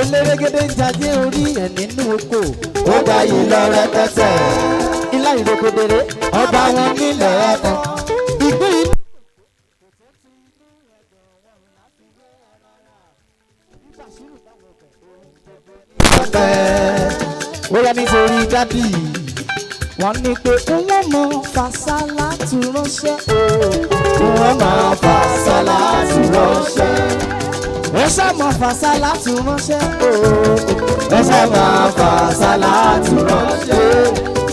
Elérégédé ń jajé orí ẹ̀ nínú oko. Ó gba yìí lọ rẹpẹtẹ. Ilá ìrókòdèrè. Ọba wọn nílẹ̀ ẹ̀kọ́. Ìgbín inú. Bóyá nítorí dádì wọ́n ní pé wọ́n mọ fàṣálà tún ránṣẹ́ o. Wọ́n máa fàṣálà tún ránṣẹ́. Ẹ ṣá mọ fàṣálà tún ránṣẹ́ o. Ẹ ṣá máa fàṣálà tún ránṣẹ́.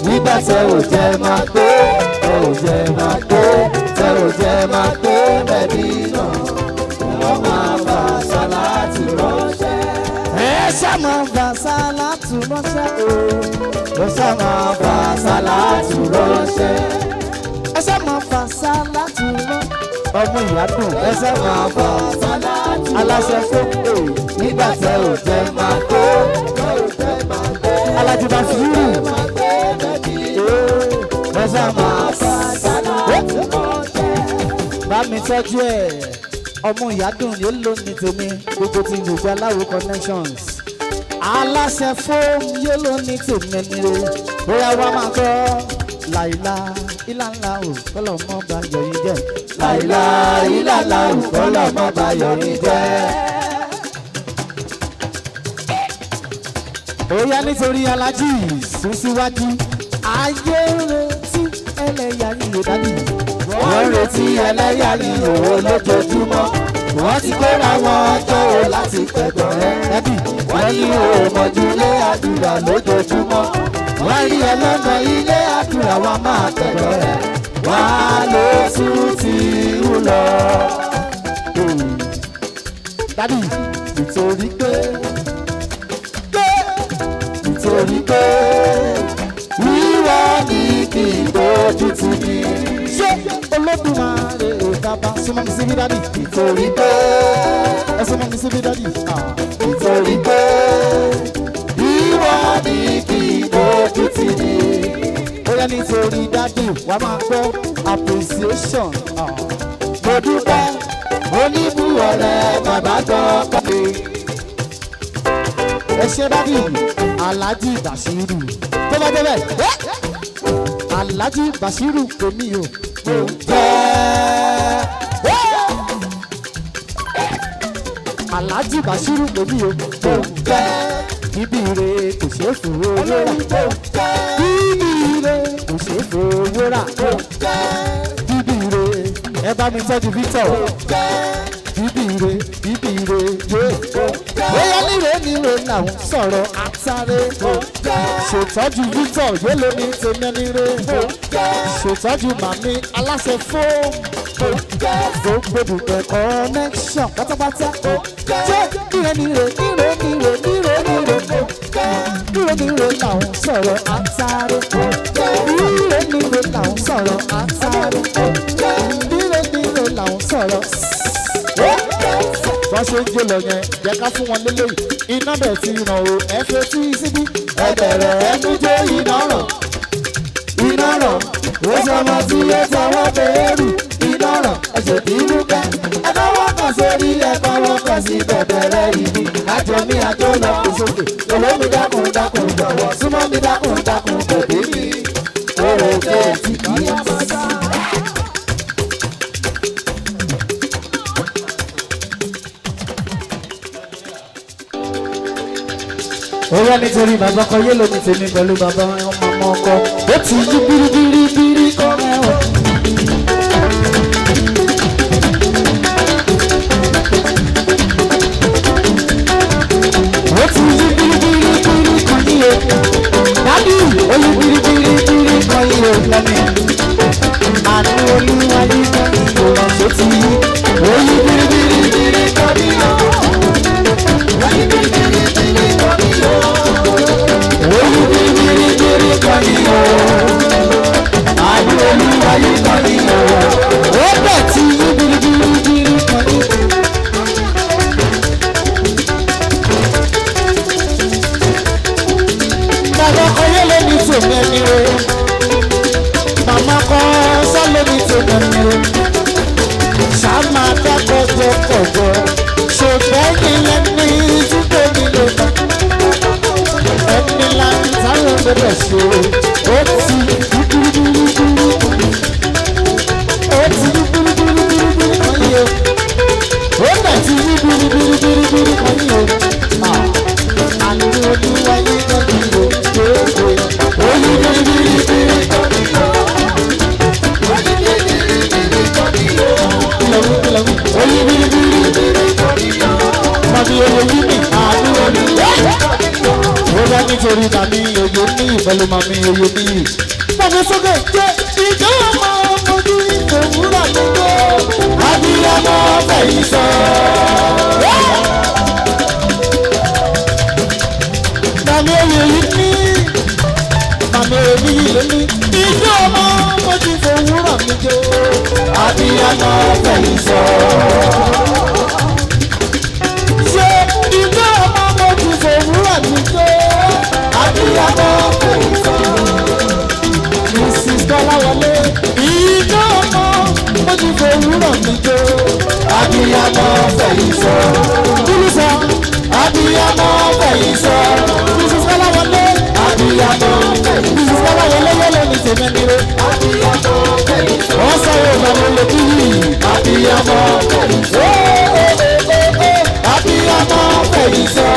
Nígbà tẹ ò jẹ́ máa gbé, tẹ ò jẹ́ máa gbé, tẹ ò jẹ́ máa gbé Mẹ́dínà. Wọ́n máa fàṣálà tún ránṣẹ́. Ẹ ṣá mọ fàṣálà tún ránṣẹ́ o. Ẹ ṣá máa fàṣálà tún ránṣẹ́. Ẹ ṣá mọ fàṣálà tún ránṣẹ́. Ọmọ ìyádùn. Ẹ ṣá máa fàṣálà tún Aláṣẹ ránṣẹ́. fún Nígbà tẹ ò jẹ́ máa gbé, tẹ ò jẹ́ máa gbé, Alájí Basiru. máa gbé Mẹ́dínà. Ẹ ṣá máa fàṣálà tún ránṣẹ́. Bá mi tọ́jú ẹ̀, ọmọ ìyádùn yóò ló ní tèmi, gbogbo ti gbogbo aláwo connections. Aláṣẹ fóònù yóò ló ní tèmi nire, bóyá wàá máa gbọ́ làìlà ìlànà ò kọ́lọ̀ mọ́ bá yọ yín jẹ́. Láìlá ìlàlá òkọ́lọ̀ mọ́ bayọ̀ mi jẹ́. Bóyá nítorí alájì sún síwájú, ayé ń retí ẹlẹ́yà yìí dádì. Wọ́n retí ẹlẹ́yà ní òwò lójoojúmọ́. Wọ́n ti kóra wọn jọ o láti pẹ̀gàn rẹ̀. Dádì. Wọ́n ní òmòjú ilé àdúrà lójoojúmọ́. Wọ́n rí ẹ lọ́nà ilé àdúrà wọn máa pẹ̀gàn rẹ̀. Wọ́n á lọ sùn tí ń lọ. Dádì, Nítorí pé nítorí pé wíwá ní kí n dojú tì mí. Ṣé Olódùmarè bàbá súnmọ́ mi síbí dádì? Nítorí pé Ẹ súnmọ́ mi síbí dádì. nítorí pé wíwá ní kí n dojú tì mí. Bóyá nítorí dádì wàá máa gbọ́ appreciation. Mo dúpẹ́ oníbùwọ̀rẹ́ bàbá gan pàdé. Ẹ ṣé dádì, Alhaji Bashiru. Tó bá débẹ̀, Alhaji Bashiru kò mí o. Mo jẹ́ Alhaji Bashiru kò mí o. mo jẹ́ Bíbí re kò ṣeé fowó rà. mo jẹ́ Bíbí re kò ṣeé fowó rà. mo jẹ́ Bíbí re ẹ bá mi tọ́jú Victor. jẹ́ Bíbí re, bíbí re yé. Bóyá níre níre làwọn sọ̀rọ̀ àtàrẹ. Ṣètọ́jú Victor yóò ló ní tèmẹ́nire. Ṣètọ́jú màmí aláṣẹ fóònù. Gbogbo dùgbẹ̀ connection pátápátá. Ṣé níre níre níre níre níre níre níre níre làwọn sọ̀rọ̀ àtàrẹ. Níre níre làwọn sọ̀rọ̀ àtàrẹ. Níre níre làwọn sọ̀rọ̀. Bọ́n ṣe ń jó lọ yẹn, jẹ́ ká fún wọn lélẹ́yìí. Iná bẹ̀ ti ràn o, ẹ fetí síbí. Ẹ bẹ̀rẹ̀ ẹnu jẹ́ iná ràn iná ràn ó sọmọ tí ó tọwọ́ bẹ̀rù iná ràn ẹ ṣe bínú kẹ́ ẹ fọwọ́ kan sórí ẹ fọwọ́ kan sí bẹ̀bẹ̀rẹ̀ ìdí àjọ mi àjọ lọ kò sókè olómi dákun dákun jọ̀wọ́ súnmọ́ mi dákun dákun bèbí mi òrò kéètì kì í sá. Ó yá nítorí bàbá ọkọ yé lómi tèmi pẹ̀lú bàbá ọmọ ọkọ. Ó ti yí bíríbíríbírí kọ́ mẹ́wọ̀n. Ó ti yí bíríbíríbírí kan ní o. Dádì, ó yí bíríbíríbírí kan ní o lẹ́nu. Àánú Olúwa yí kan ní o, ó ti yí. Ó yí bíríbíríbírí kan ní o. Ó yí bíríbíríbírí kan ní o. Ó yí bíríbíríbírí kan ní o. Àánú Olúwa yí kan ní o. Ó bẹ̀ ti yí bíríbíríbírí kan ní o. Bàbá ọkọ yé ló ní tèmi ẹni o. Màmá kan sá ló ní tèmi ẹni o. nítorí màmí òye ní pẹ̀lú màmí òye ní. Bàbá sókè jẹ́ ìjọ ọmọ ojú ìfòwúrọ̀ mi jó. Abiyamọ fẹ̀yìn sọ. Màmí òye yìí ní. Màmí òye yìí ló ní. Ìjọ ọmọ ojú ìfòwúrọ̀ mi jó. Abiyamọ fẹ̀yìn sọ. Ṣé ìjọ ọmọ ojú ìfòwúrọ̀ mi jó? Abiyamọ fẹ̀yìn sọ. Mrs. Kọ́láwọlé. Ìjọ ọmọ ojú ìfòwúrọ̀ mi jó. Abiyamọ fẹ̀yìn sọ. Kúlù sọ. Abiyamọ fẹ̀yìn sọ. Mrs. Kọ́láwọlé. Abiyamọ fẹ̀yìn sọ. Mrs. Kọ́láwọlé yẹ́lò ní tèmi ni o. Abiyamọ fẹ̀yìn sọ. Wọ́n sọ̀rọ̀ ìbàmú lè kí yìí. Abiyamọ fẹ̀yìn sọ. Abiyamọ fẹ̀yìn sọ.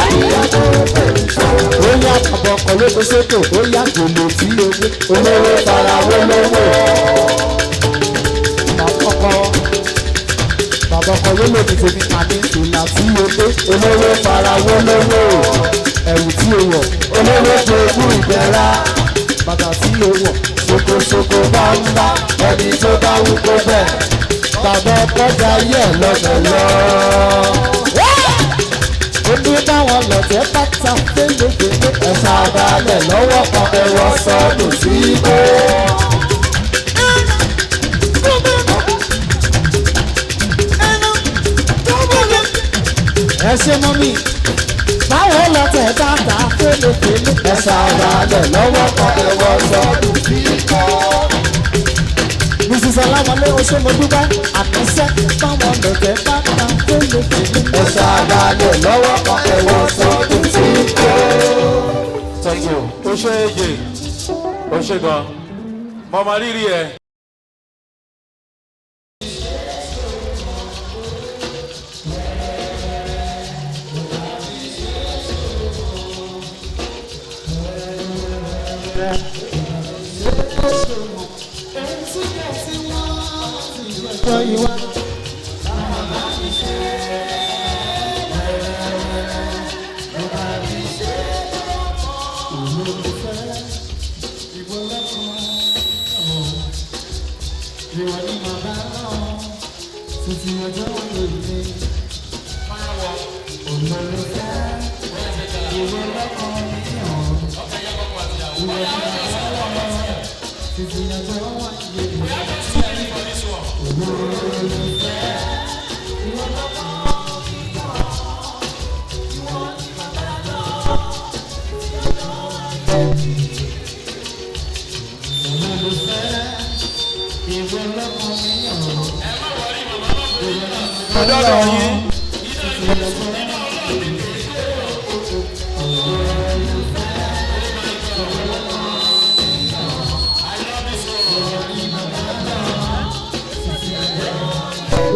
Abiyamọ fẹ̀yìn sọ. Ó yá àbọ̀ ọkọ̀ ló fi sókè, ó yá gòlò tí o gbé. Olówó fara wólówó. Bàbá ọkọ ló lòdì tèmi àní ìlà tí o gbé. Olówó fara wólówó. Ẹ̀wù tí o wọ̀, Olówó jogún ìdẹ̀ra. bàtà tí o wọ̀. Ṣokoṣoko bá ń bá ẹni tó bá wú kó bẹ̀. Bàbá ọkọ da ayé ẹ̀ lọ́bẹ̀ lọ. Ó ní báwọn lọ̀tẹ̀ bàtà fẹ́lẹ́fẹ́lẹ́. Ẹ̀sà balẹ̀ lọ́wọ́ kan ẹ̀wọ̀ sọnù sí ibò. Ẹ ṣe mọ́ mi. Báwọn lọ̀tẹ̀ bàtà fẹ́lẹ́fẹ́lẹ́. Ẹ̀sà balẹ̀ lọ́wọ́ kan ẹ̀wọ̀ sọnù sí ibò. Mrs. Ọláwọlé Oṣomọdúpẹ́ àtúnṣe báwọn lọ̀tẹ̀ bàtà fẹ́lẹ́fẹ́lẹ́. Ẹ̀sà balẹ̀ lọ́wọ́ kan ẹ̀wọ̀ sọnù sí ibò. Thank you. O ṣe èjè, o ṣe gan. Mo mọ rírì ẹ. Ọjọ́ ìwá. Ọjọ́ yín.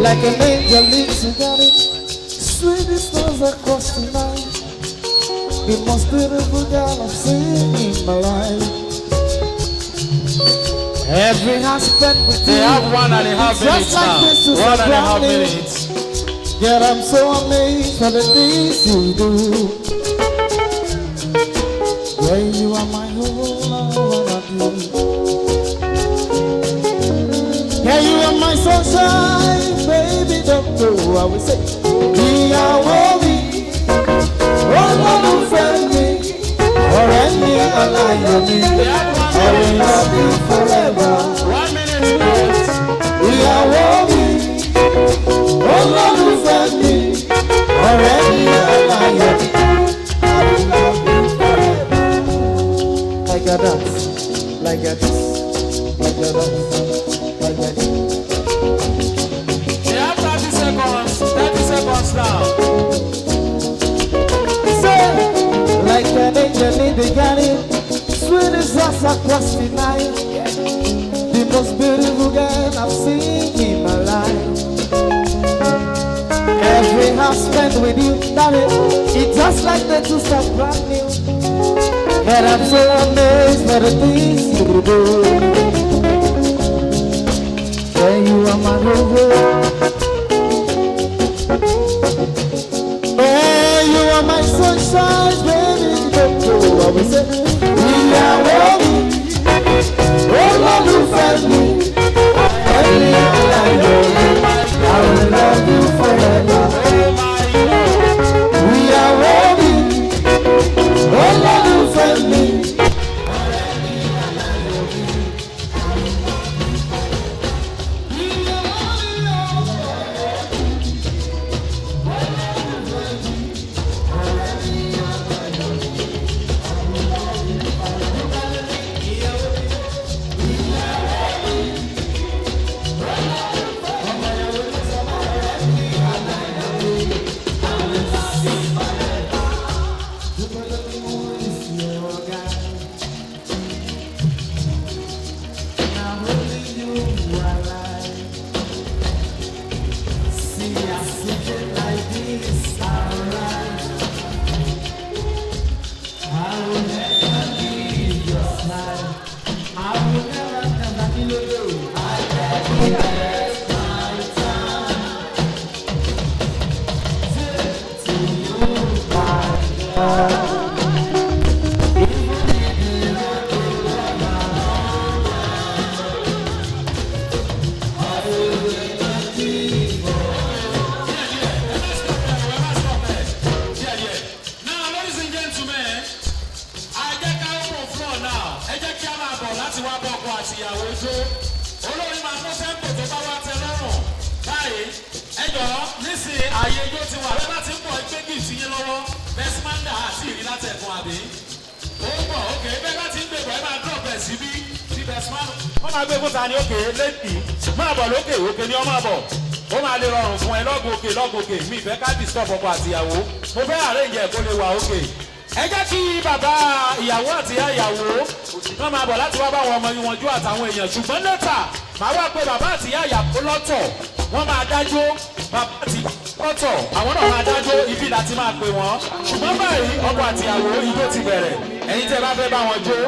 Like an angel lives in garden, sweetest stars across the night. The most beautiful girl I've seen in my life. Every aspect with They you, have 1.5 just minutes like now. this is 1.5 minutes. Yet I'm so amazed for the things you do. Yeah, you are my whole life. Yeah, you are my sunshine, baby. Don't go. I will say, ìyàwó mi, olólùfẹ́ mi, ọ̀rẹ́ mi, aláyọ̀ mi, I will love you forever. 1 minute left. Ìyàwó mi, olólùfẹ́ mi, ọ̀rẹ́ mi, aláyọ̀ mi, I will love you forever. Like a dance, like a this, like a dance, like a this. They have 30 seconds. 30 seconds now. Say, like an angel in the garden, sweet as us across the night. The most beautiful girl I've seen in my life. Every house spent with you, darling, it's just like the two stars brand new. And I'm so amazed by the things you do. When you are my lover. Oh, you are my sunshine, baby. Don't go away. Say, ìyàwó mi, olólùfẹ́ mi, ẹni aláyọ̀ mi, I will love you forever. Ìyàwó mi, olólùfẹ́ mi. Now, ladies and gentlemen, ẹ jẹ́ ká open floor now. Ẹ jẹ́ kí a máa bọ̀ láti wá bọ́ ọkọ àti ìyàwó jó. Olórin máa fún sẹ́ńpò tó bá wá tẹ lọ́rùn. Báyìí, ẹ jọ̀ọ́ nísìnyí ààyè ijó ti wà. Bẹ́ẹ̀ bá ti ń bọ̀ ẹgbẹ́ gift yín lọ́wọ́. Bẹ́símándà àti ìrí látẹ̀kùn àbí. Ó ń bọ̀ òkè bẹ́ẹ̀ bá ti ń gbèbọ̀ ẹ máa drop ẹ̀ síbí. Tí bẹ́símán wọ́n máa gbé fún ta ni òkè lẹ́tì. Máa bọ̀ lókè òkè ni ọ máa bọ̀. Ó máa lè rọrùn fún ẹ lọ́gùn òkè lọ́gùn òkè. Mi ìfẹ́ ká disturb ọkọ àti ìyàwó. Mo fẹ́ arrange ẹ̀ kó lè wà òkè. Ẹ jẹ́ kí bàbá ìyàwó àti ìyá ìyàwó wọ́n máa bọ̀ láti wá bá àwọn ọmọ wọn jó àtàwọn èèyàn, ṣùgbọ́n lẹ́tà màá wá pé bàbá àti ìyá ìyàwó lọ́tọ̀, wọ́n máa dájó. Bàbá àti lọ́tọ̀, àwọn náà máa dájó, ibi láti máa pè wọ́n. Ṣùgbọ́n báyìí, ọkọ àti ìyàwó, ijó ti bẹ̀rẹ̀. Ẹ̀yin tẹ́ bá fẹ́ bá wọn jó,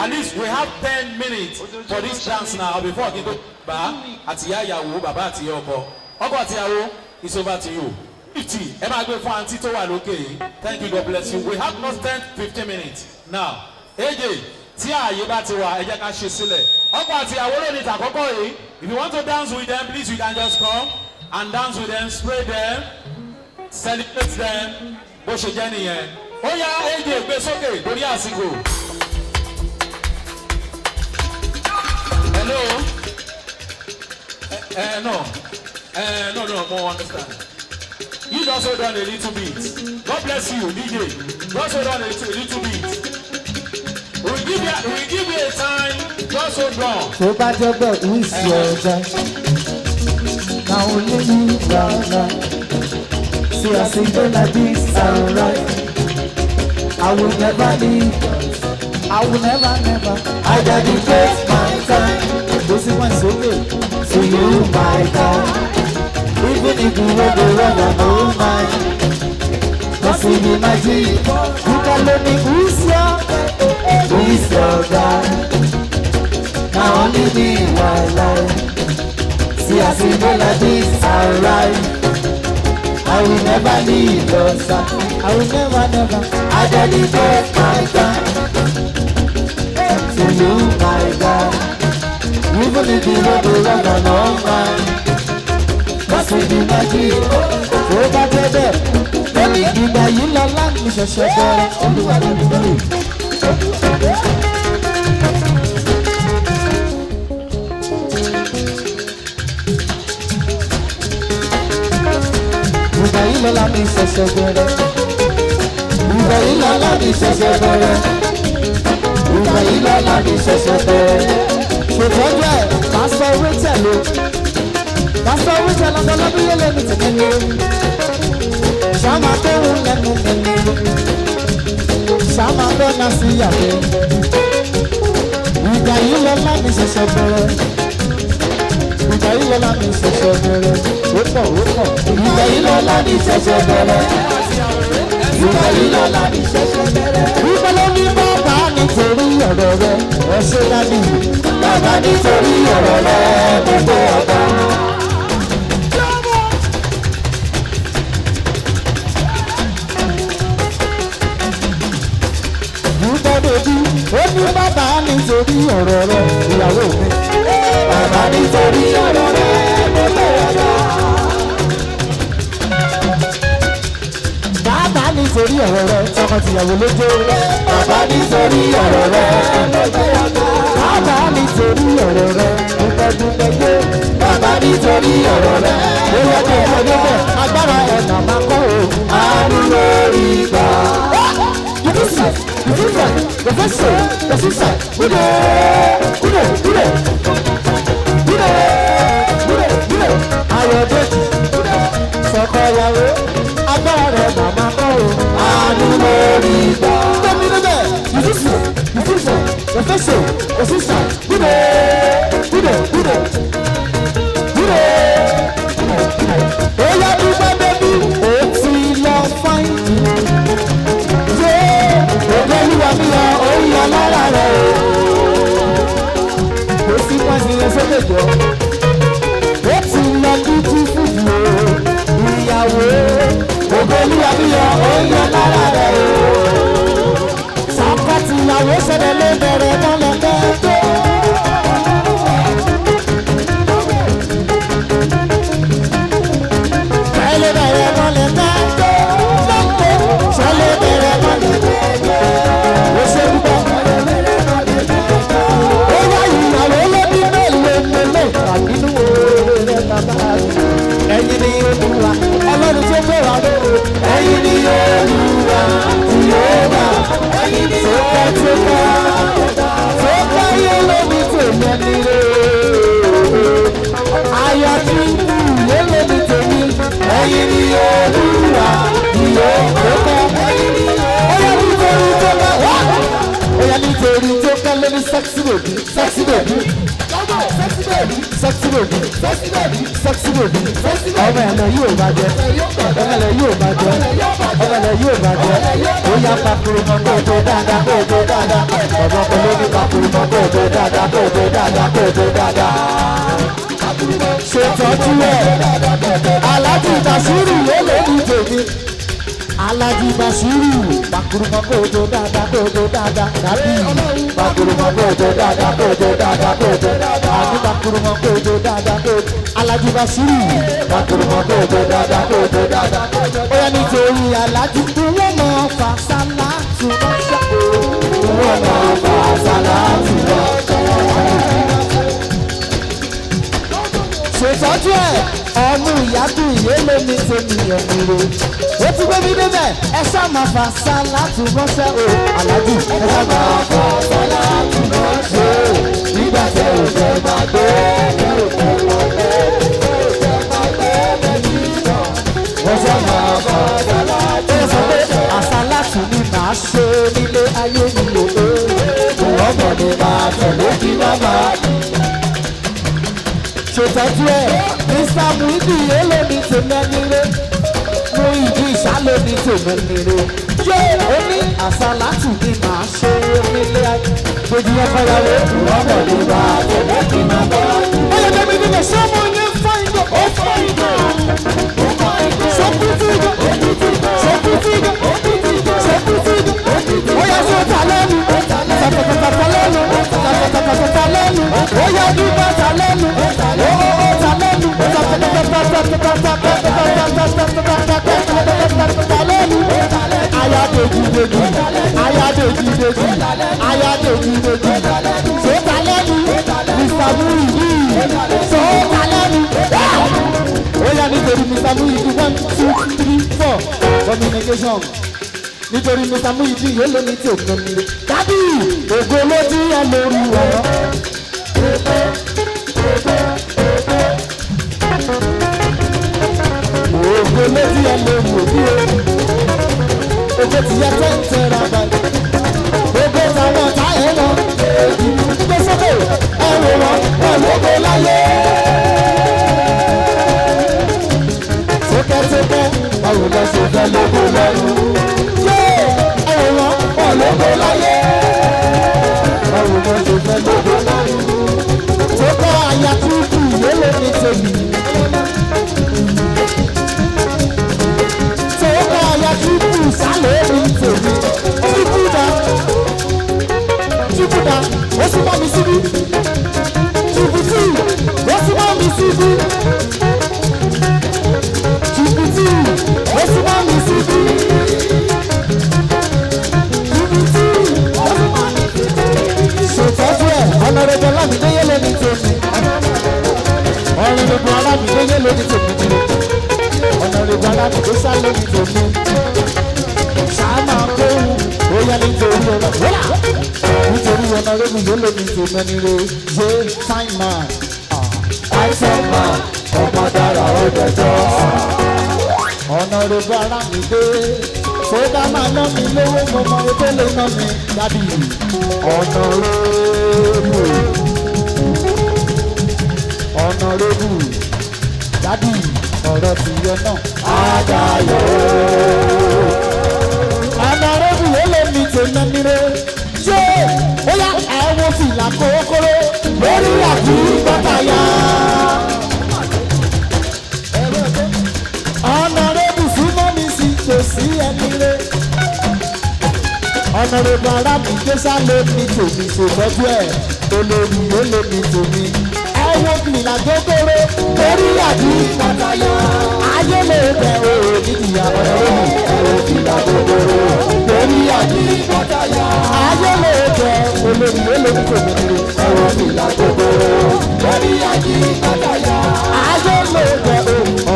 at least we have 10 minutes for this dance now before kí n tó bá àti ìyá ìyàwó, bàbá àti ìyá ọkọ. Ọkọ àti ìyàwó, it's over to you. 50, ẹ máa gbé fún àǹtí tó wà lókè yìí. Thank you, God bless you. We have not 10, 15 minutes now. AJ, tí ààyè bá ti wà, ẹ jẹ́ ká ṣe sílẹ̀. Ọkọ àti ìyàwó lónìí tàkọ́kọ́ yìí. If you want to dance with them, please, you can just come and dance with them, spray them, celebrate them. Bó ṣe jẹ́ nìyẹn. Ó yá, AJ, gbé sókè lórí àsìkò. Hello. Ẹ ẹ no, ẹ no, mo understand. You just hold on a little bit. God bless you, DJ. Just hold on a little bit. We give you a time. Just hold on. Tó bá jẹ́ bẹ́ẹ̀, who is your guy? Na only you rara. See as e dey like this, alright. I will never leave. I will never, never. I dedicate my time Gbèsè wọn sókè. To you, my God. Even if you no go run, I no mind. 'Cause you be my G. Dúkà ló ní who is your Who is your God? Na only me wahala. See as e dey like this, alright. I will never leave your side. I will never, never. I dedicate my time to you, my God. Even if you no go run, I no mind. 'Cause you be my G. Tó bá jẹ́ bẹ́ẹ̀, ó ní ìgbà yìí lọ́lá mi ṣẹ̀ṣẹ̀ bẹ̀rẹ̀. Olúwa ló ní bẹ̀rẹ̀. Ìgbà yìí lọ́lá mi ṣẹ̀ṣẹ̀ bẹ̀rẹ̀. Ìgbà yìí lọ́lá mi ṣẹ̀ṣẹ̀ bẹ̀rẹ̀. Ìgbà yìí lọ́lá mi ṣẹ̀ṣẹ̀ bẹ̀rẹ̀. Ṣètọ́jú ẹ̀, pásítọ̀ Rachel o. Pásítọ̀ Rachel ọ̀dọ́lọ́dún yẹn lẹ́nu tẹ̀lé mi o. Ṣáma tó ń lẹ́nu mi ni o. Ṣáma bọ́nà sí yàgbé. Ìgbà yìí lọ́lá mi ṣẹ̀ṣẹ̀ bẹ̀rẹ̀. Ìgbà yìí lọ́lá mi ṣẹ̀ṣẹ̀ bẹ̀rẹ̀. Ó pọ̀, ó pọ̀. Ìgbà yìí lọ́lá mi ṣẹ̀ṣẹ̀ bẹ̀rẹ̀. Ìgbà yìí lọ́lá mi ṣẹ̀ṣẹ̀ bẹ̀rẹ̀. Wípé ló ní bàbá nítorí ọ̀rọ̀ rẹ, ẹ ṣe dádì. Bàbá, nítorí ọ̀rọ̀ rẹ, gbogbo ọ̀gá. nítorí ọ̀rọ̀ rẹ ìyàwó mi. Bàbá nítorí ọ̀rọ̀ rẹ mo bẹ̀rẹ̀ lọ. Bàbá nítorí ọ̀rọ̀ rẹ tọkọtìyàwó lójó. Bàbá nítorí ọ̀rọ̀ rẹ mo bẹ̀rẹ̀ lọ. Bàbá nítorí ọ̀rọ̀ rẹ dúpẹ́ dúpẹ́ gbé. Bàbá nítorí ọ̀rọ̀ rẹ Lórí ọjọ́ ìfọdún bẹ̀ agbára ẹ̀nà máa kọ́ òun. àánú lórí gbà. Ayọ̀dèjì sọkọyàwó agbára rẹ̀ màmá kọ́ òun. Àánú lórí gbà. Gbẹ̀mí níbẹ̀, ìfúsù, ìfúsù, ìfúsù, ìfúsù, gúdẹ̀, gúdẹ̀, gúdẹ̀, gúdẹ̀. Ó yá dúpẹ́ bẹ́bí, ó ti lọ fáìn. Ṣé ògo Olúwa mi yọ, ó ń yọ lára rẹ̀ o? Kò sí pọ́ǹsì yẹn sókè jọ. Ó ti lọ dúdú fúdù o, ìyàwó. Ògo Olúwa mi yọ, ó ń yọ lára rẹ̀ o. Sọkọtìyàwó ṣẹlẹ̀ ló bẹ̀rẹ̀ mọ́lẹ̀ tẹ́tẹ́. Ṣẹlẹ̀ bẹ̀rẹ̀ mọ́lẹ̀ tẹ́tẹ́. Ṣẹlẹ̀ bẹ̀rẹ̀ mọ́lẹ̀ tẹ́tẹ́. Ó ṣe dúpẹ́. Ó yá ìyàwó lóbi mélòó mélòó nínú oore rẹ̀ bàbá mi. Ẹ̀yin ni Olúwa, Ọlọ́run tó gbéra lóore. Ẹ̀yin ni Olúwa tí ó bá. Ẹ̀yin ni Tókẹ́ tókẹ́ tókẹ́ yé lómi tèmi ẹni rè. Àyà tí yé lómi tèmi. Ẹ̀yin ni Olúwa tí ó bá. Tókẹ́ Ẹ̀yin ni ó yá nítorí tókẹ́ wá. Ó yá nítorí tókẹ́ lóní sexy baby sexy baby sexy baby sexy baby. Ọmọ ẹ̀lẹ́ yóò bá jẹ. Ọmọ ẹ̀lẹ́ yóò bá jẹ. Ọmọ ẹ̀lẹ́ yóò bá jẹ. Ó yá pakuru mọ́ kó tó dáadáa kó tó dáadáa. Ọmọ kan ló ní pakuru mọ́ kó tó dáadáa kó tó dáadáa kó tó dáadáa. Ṣètọ́jú ẹ̀. Aláàjì Bàṣírù ló lè ní tèmi. Aláàjì Bàṣírù pakuru mọ́ kó tó dáadáa kó tó dáadáa. Dàbí Pakuru mọ́ kó tó dáadáa kó tó dáadáa kó tó dáadáa. àní pakuru mọ́ kó tó dáadáa kó tó. Aláàjì Bàṣírù. Pakuru mọ́ kó tó dáadáa kó tó dáadáa. Ó yá nítorí aláàjì tí wọ́n mọ̀ fà sálá tí wọ́n ṣe Wọ́n máa fa sálátù lọ. Ṣètọ́jú ẹ̀ ọmú ìyádùn ìyé lómi tèmi ẹ̀mí ro. Ó ti gbé mi débẹ̀ ẹ ṣá máa fà sálá tí wọ́n ṣe o. Aláàjì ẹ ṣá máa fà Sálátù lọ ṣe nígbà tẹ ò fẹ́ máa gbé. Tẹ ò fẹ́ máa gbé, tẹ ò fẹ́ máa gbé mẹ́jì náà. Wọ́n ṣá máa fa sálátù Ó sọ pé àsálàtù ni màá ṣe nílé ayé mi o. Ọmọ ni máa tẹ̀lé kí má máa Ṣètọ́jú ẹ̀ Mr. Muidi olómi tèmi ẹni rẹ̀ Muidi ìṣàlómi tèmi ẹni rẹ̀. Yé o ní àsálàtù ni màá ṣe nílé ayé. Gbèjì ọkọ ìyàwó. Ọmọ ni máa tẹ̀lé kí má máa Oyè bẹ́ẹ̀ mi nílẹ̀ sọ́mọ yẹn fáìn gan. Ó fáìn gan. Sọ́kútì gan. Sọ́kútì gan. Sọ́kútì gan. Oyè sọ́tà lẹ́nu. Tàtàtàtà lẹ́nu. Tàtàtàtà lẹ́nu. Oyè dúpẹ́ ta lẹ́nu. Ó ta lẹ́nu. Tàtàtàtàtàtàtàtàtàtàtàtàtàtàtà lẹ́nu. Aya dèjì dèjì. Aya dèjì dèjì. Aya dèjì dèjì. Sọ́tà lẹ́nu. Mr. Muyi. Sọ́tà lẹ́nu. Ó yá nítorí Mr. Muyi 1 2 3 4 communication. Nítorí Mr. Muyi yóò lé ní tí òkè mi. Dábì ògo ló ti yẹ lórí ọ̀rọ̀. Ògo ló ti yẹ lórí òbí o. Ògo ti yẹ tẹ́ǹtẹ́ ra báyìí. Ògo táwọn ọ̀tá ẹ̀ lọ. Gbé sókè ẹ̀rọ wọn pẹ̀lú ògo láyé. Tókẹ́tókẹ́ Báwo lọ ṣe fẹ́ lóko lẹ́nu? yé ẹ̀rọ wọn pẹ̀lú ògo láyé. Báwo lọ ṣe fẹ́ lóko lẹ́nu? Tó kọ́ àyà tútù yé ló ní tèmi. Tó kọ́ àyà tútù sálẹ̀ ní tèmi. Tútù dá tútù dá ó sì bá mi sálẹ̀ ní tèmi. Ṣáàmà kóhùn ó yá nítorí ọ̀nà wọ́là. Nítorí ọ̀nà rẹ́gùn yóò lè ní tèmi ẹni re yé fine man. Àìsàn máa ọmọ dára ó dẹjọ́. Ọ̀nà rẹ̀bù ara mi dé. Ṣé bá máa ná mi lówó mo mọ etó lè ná mi dádì? Ọ̀nà rẹ́gùn. Ọ̀nà rẹ́gùn. Dádì ọ̀rọ̀ tìyẹ náà. Àdáyọ̀ Ọ̀nàrẹ́bù yóò lè mi tèmi nire. Yé bóyá ẹ wo fìlà kókóró lórí àbí bàtàyà. Ọ̀nàrẹ́bù súnmọ́ mi sí tòsí ẹni re. Ọ̀nàrẹ́bù Arámidé sálé mi tèmi ṣètọ́jú ẹ̀. Olórí yóò lè mi tèmi. Ẹ wo fìlà kókóró lórí àbí bàtàyà. Ayé lè bẹ̀ òòrùn nídìí ọ̀nàrẹ́bù. ẹ wo fìlà kòkòrò lórí àbí bàtàyà. Ayé lè bẹ̀ olórí yóò lè mi tèmi nire. Ẹ wo fìlà kòkòrò lórí àbí bàtàyà. Ayé lè bẹ̀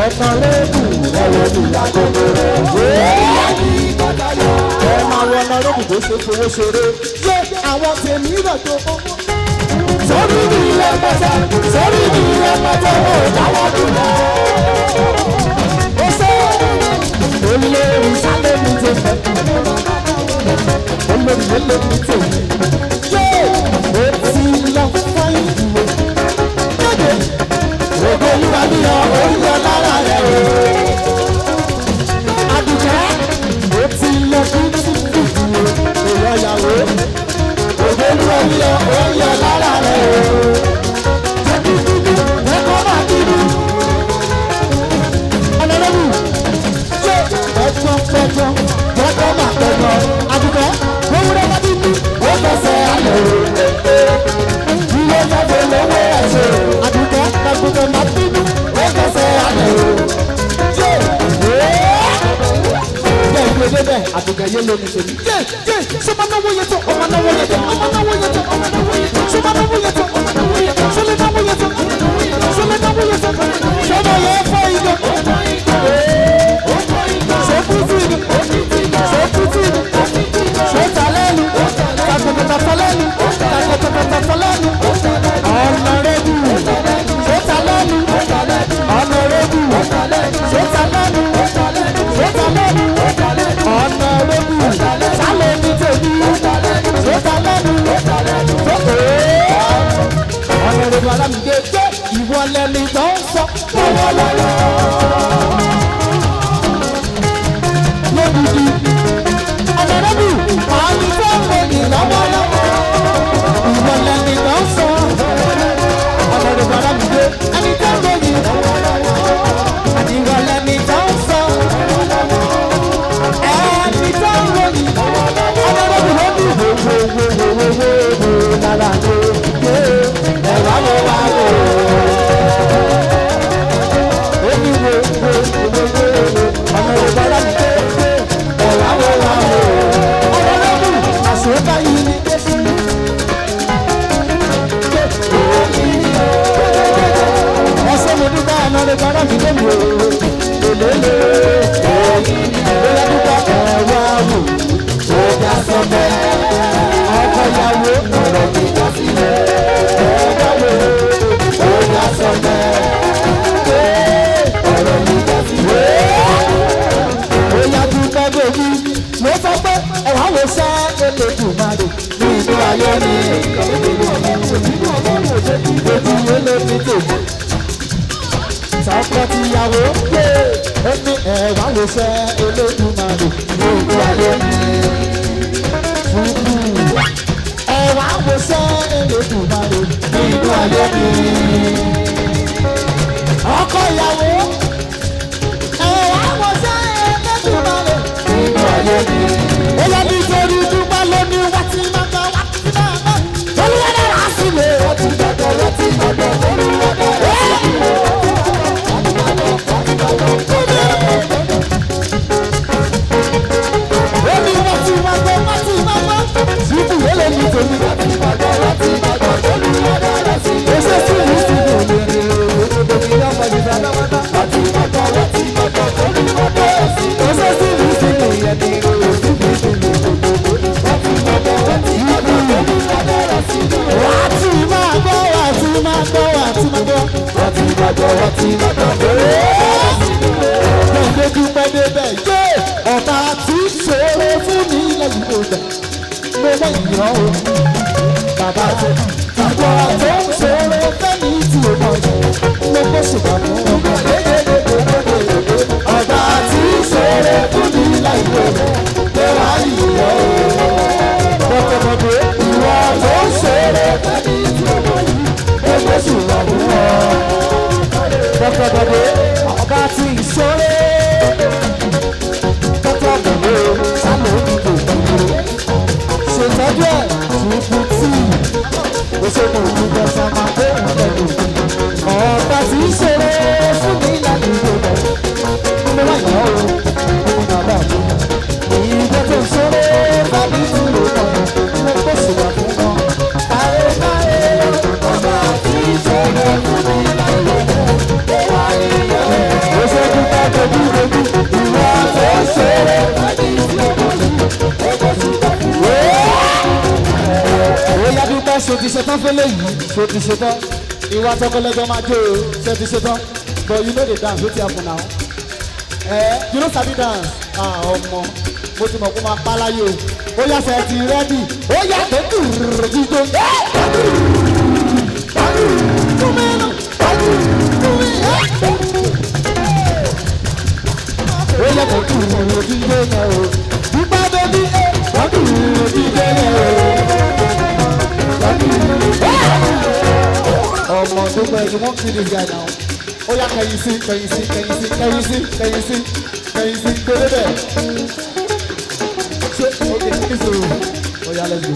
ọ̀nà lẹ́bù. Ẹ wo fìlà kòkòrò lórí àbí bàtàyà. Ẹ máa wọ ọ̀nà lẹ́bù tó ṣe fowó ṣeré. Yé àwọn tèmi rẹ̀ tó owó. Sórí mi rẹpẹtẹ, sórí mi rẹpẹtẹ, mo dáwọ́ dúró. Ó ṣe olórí sálẹ̀ mi ti fẹ́. Olórí ló mi tèmi. Yé o ti lọ fáyín ìwé. Kéde Ògo Olúwa ní ọ, orí ọ lára rẹ̀ o. Àdùkẹ́ o ti lọ bíútífù ìwé ìyàwó. Ògo Olúwa ní ọ, orí ọ lára rẹ̀ o. Jẹ́ kí bíbí Jẹ́ kó máa bínú. ọ̀nàrẹ́bù ṣé ẹ̀gbọ́n pẹ̀gbọ́n Jẹ́ kó máa pẹ̀gàn. Àdùkẹ́ lówùrẹ́ bá bíbí Ó fẹsẹ̀ alẹ̀ o. Ilé jáde lówó ẹ̀ṣẹ̀ o. Àdùkẹ́ pẹ̀gbọ́n máa bínú Ó fẹsẹ̀ alẹ̀ o. ṣé bẹ́ẹ̀ gbé débẹ̀ Àdùkẹ́ yé lómi tèmi. Yé yé ṣé máa náwó yẹn tó ọmọ náwó yẹn tó ọmọ náwó yẹn tó ọmọ náwó yẹn tó ṣé máa náwó yẹn tó ọmọ náwó yẹn tó ṣé lè náwó yẹn tó ọmọ náwó yẹn tó ṣé lè náwó yẹn tó ṣé máa yẹ fọ́ ìgò. Ṣé kútì ni? Ṣé kútì ni? Ṣé talẹ́nu? Takọ̀tọ̀tọ̀ lẹ́nu? Takọ̀tọ̀tọ̀ lẹ́nu? Ọ̀nàrẹ́bù. Ṣé talẹ́nu? Ọ̀nàrẹ́bù. Ṣé talẹ́nu? Ṣé talẹ́nu? Ọ̀nàrẹ́bù. Sálẹ̀ ní tèmi. Ṣé talẹ́nu? Ṣé ọ̀nàrẹ́bù Alámídé jẹ́ ìwọ lẹni tó ń sọ lọ́wọ́lọ́wọ́. Lódìdí ọ̀nàrẹ́bù àmì tó ń ròyìn lọ́wọ́lọ́wọ́. Ìwọ lẹni tó ń sọ. Ọ̀nàrẹ́bù Alámídé ẹni tó ń ròyìn lọ́wọ́lọ́wọ́. Àní ìwọ lẹni tó ń sọ. Ẹni tó ń ròyìn ọ̀nàrẹ́bù ló ní wòwòwòwòwò lára ló dé. Ẹ̀wá wo wá wò. Ó ní wo wo wo wo wo ọ̀nàrẹ́bù Alámídé. Ẹ̀wá wo wá wò. Ọ̀nàrẹ́bù àṣẹ báyìí ní Jésù. Ẹsẹ̀ mo dúpẹ́ ọ̀nàrẹ́bù Alámídé mi o. Lélele bóyá dúpẹ́ ẹ̀wá wò. Ó já sọ bẹ́ẹ̀. Ọkọ ìyàwó Ọ̀rọ̀ mi já sílẹ̀. ẹ̀wá wò. Ó já sọ bẹ́ẹ̀. Ọ̀rọ̀ mi já sílẹ̀. Bóyá dúpẹ́ bèbí. Mo sọ pé ẹ̀wá wò sẹ́ Elédùmarè. Nínú ayé mi. Bèbí olómi tèmi. Sọ́kọ tìyàwó pé ó ní ẹ̀wá wò sẹ́ Elédùmarè. Nínú ayé mi. Fúkú. Ẹ̀wá wò sẹ́ Elédùmarè. Nínú ayé mi. Ọkọ ìyàwó ẹ̀wá wò sẹ́ Elédùmarè. Nínú ayé mi. Ó yẹ nítorí dúpẹ́ lónìí wá tí máa gbọ́ wá tí máa gbọ́. Olúwa dára sí mi. Wọ́n ti gbàgbọ́, wọ́n ti gbàgbọ́, Olúwa dára sí mi. Ó ní wá tí máa gbọ́ wá tí máa gbọ́. Síbù yóò lè ní tèmi. Wọ́n ti gbàgbọ́, wọ́n ti gbàgbọ́, Olúwa dára sí mi. Ó ṣe sí mi sí mi. Òbí ọmọ ìgbà náà. Ìgbàgbọ́ wọn ti lọ́dọ̀ Gbẹ̀gbẹ́ dúpẹ́ débẹ̀ yé ọba tí ń ṣòro fún mi lẹ́yìn ògbà. Mo mọ ìran o. Bàbá tó ìwọ tó ń ṣòro fẹ́mi tí o mọ̀ yìí. Mo gbó ṣùgbọ́n fún ọmọ Ọba tí ń ṣòro fún mi lẹ́yìn ògbà. Mo wá ìyọ̀ bọ̀kọ̀bọ̀dé. ìwọ tó ń ṣòro fẹ́mi tí o mọ̀ yìí. Mo gbó ṣùgbọ́n fún ọ. Bọ̀kọ̀bọ̀dé ọba tí ń ṣòro. Bọ̀kọ̀bọ̀dé sálọ̀ òdìbò kúrò. Ṣètọ́jú ẹ̀ tuntun tí òṣèlú òdìbò sàmà tó ń tẹ̀lé. Ọba tí ń ṣòro fún mi ládùúgbò rẹ̀. Mo wá ìyá o, bàbá mi. Ìjọ tó ń ṣòro fẹ́mi tí o mọ̀. Mo kó ṣùgbọ́n fún wọn. Báyé báyé ọba tí ń ṣòro fún mi lẹ́yìn ògbà. Mo wá ìyọ̀ Òṣèlú bá dojú dojú. ìwọ tó ń ṣòro fẹ́mi tí o mọ̀ yìí. Mo gbó ṣùgbọ́n fún ọ. Ó yá dúpẹ́ ṣo ti ṣetán fẹ́lẹ́ yìí ṣo ti ṣetán ìwà tọkọlẹ́jọ́ máa jó o ṣe ti ṣetán but you no dey dance wetin happen now eh you no sabi dance ah ọmọ mo ti mọ̀ kó máa pa láyé o ó yá ṣe ti rẹ́dì ó yá tó dùrù jíjó ó yá tó dùrù jíjó yẹn o dúpẹ́ bẹ́bí ó dùrù jíjó yẹn o ọmọ tó pẹ́ you wan kill this guy now ó yá kẹ̀yìn sí kẹ̀yìn sí kẹ̀yìn sí kẹ̀yìn sí kẹ̀yìn sí kẹ̀yìn sí gbélé bẹ́ẹ̀ ṣé ok nísòro ó yá let's go.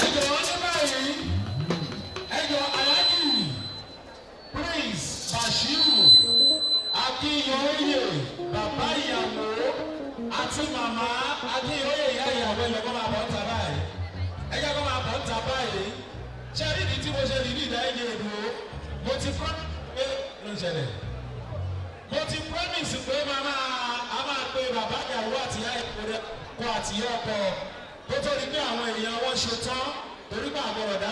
Ẹjọ́ ní báyìí, ẹjọ́ Alhaji Prince Bashiru Akínyóyè bàbá ìyàwó àti màmá Akínyóyè ìyá ìyàwó ẹ̀yọ́ kọ́ máa bọ̀ ń ta báyìí. Ẹjọ́ kọ́ máa bọ̀ ń ta báyìí. Ṣé rí ìdí tí mo ṣe rí ní ìdá ẹ̀yẹ ìdúró? Mo ti promise pé ló ń ṣẹlẹ̀. Mo ti promise pé màmá a máa pe bàbá ìyàwó àti ìyá ìyàwó àti ìyá ọkọ kó tó di pé àwọn èèyàn wọn ṣe tán torí pé àgbọ̀rọ̀ dá